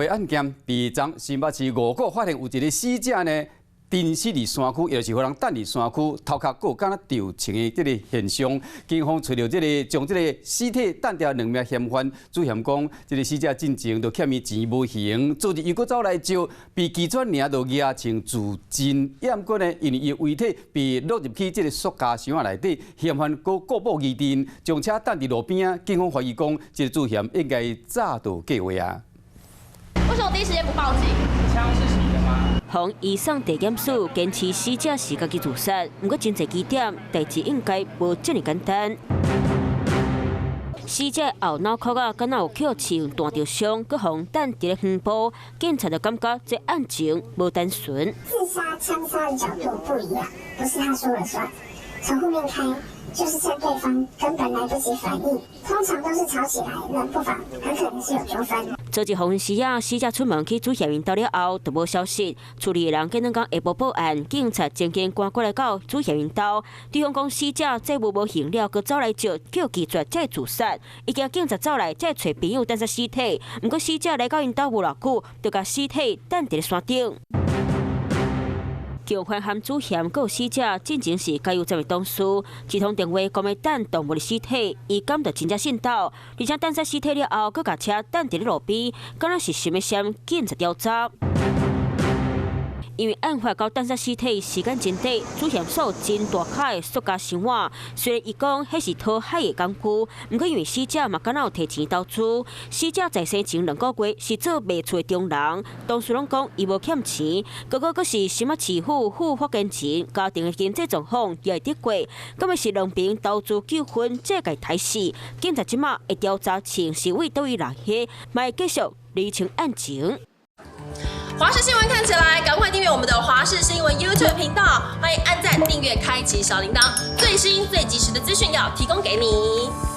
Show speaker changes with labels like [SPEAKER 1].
[SPEAKER 1] 案件，佇昨新北市五股發現有一个死者呢，沉屍佇山區，也就是予人擲佇山區，頭殼閣有敢若著槍的這个現象。警方揣著這个將這个屍體擲著兩名嫌犯，主嫌講這个死者進前就欠伊錢無還，昨日又閣走來借，被拒絕爾就舉槍自盡。毋過呢，因為伊的遺體被落入去這个塑膠箱仔內底，嫌犯閣故布疑陣，將車擲佇路邊仔。警方懷疑講，這个主嫌應該早就計劃啊。
[SPEAKER 2] 為什麼第一時間不報警？
[SPEAKER 3] 槍是你的嗎？
[SPEAKER 4] 予醫送地檢署堅持死者是家己自殺，毋過真濟疑點，代誌應該無這麼簡單。死者後腦殼仔，敢若有予槍彈著傷，閣予擲佇咧遠部，警察就感覺這案情無單純。
[SPEAKER 5] 自殺槍殺的角度不一樣，不是他說了算，從後面開就是趁對方根本來不及反應，通常都是吵起來，冷不防很可能是有糾紛。
[SPEAKER 4] 昨日黃昏時仔，死者出門去主嫌𪜶兜了後，就無消息。厝裡的人隔兩工下晡報案，警察將警趕過來到主嫌𪜶兜，對方講死者債務無還了，閣走來借，叫拒絕才會自殺。伊驚警察走來，才會揣朋友擲殺屍體。毋過死者來到𪜶兜無偌久，就共屍體擲佇咧山頂。共犯和主嫌閣有死者進前是加油站的董事，一通電話講欲擲動物的屍體，伊感到真正信到，而且擲殺屍體了後，閣共車擲佇咧路邊，敢若是想欲閃警察調查。因為案發到擲殺屍體時間真短，主嫌鎖真大卡的塑膠箱碗，雖然伊講彼是討海的工具，毋過因為死者嘛敢若有提錢投資，死者在生前2個月是做賣厝的中人，當事攏講伊無欠錢，閣閣閣是新北市府副發言人，家庭的經濟狀況也會得過，敢會是兩邊投資糾紛，這共刣死？警察這馬會調查槍是為佗位來的，嘛會繼續釐清案情。
[SPEAKER 2] 華視新聞看起來，趕快訂閱我們的華視新聞 YouTube 頻道，歡迎按讚、訂閱、開啟小鈴鐺，最新最及時的資訊要提供給你。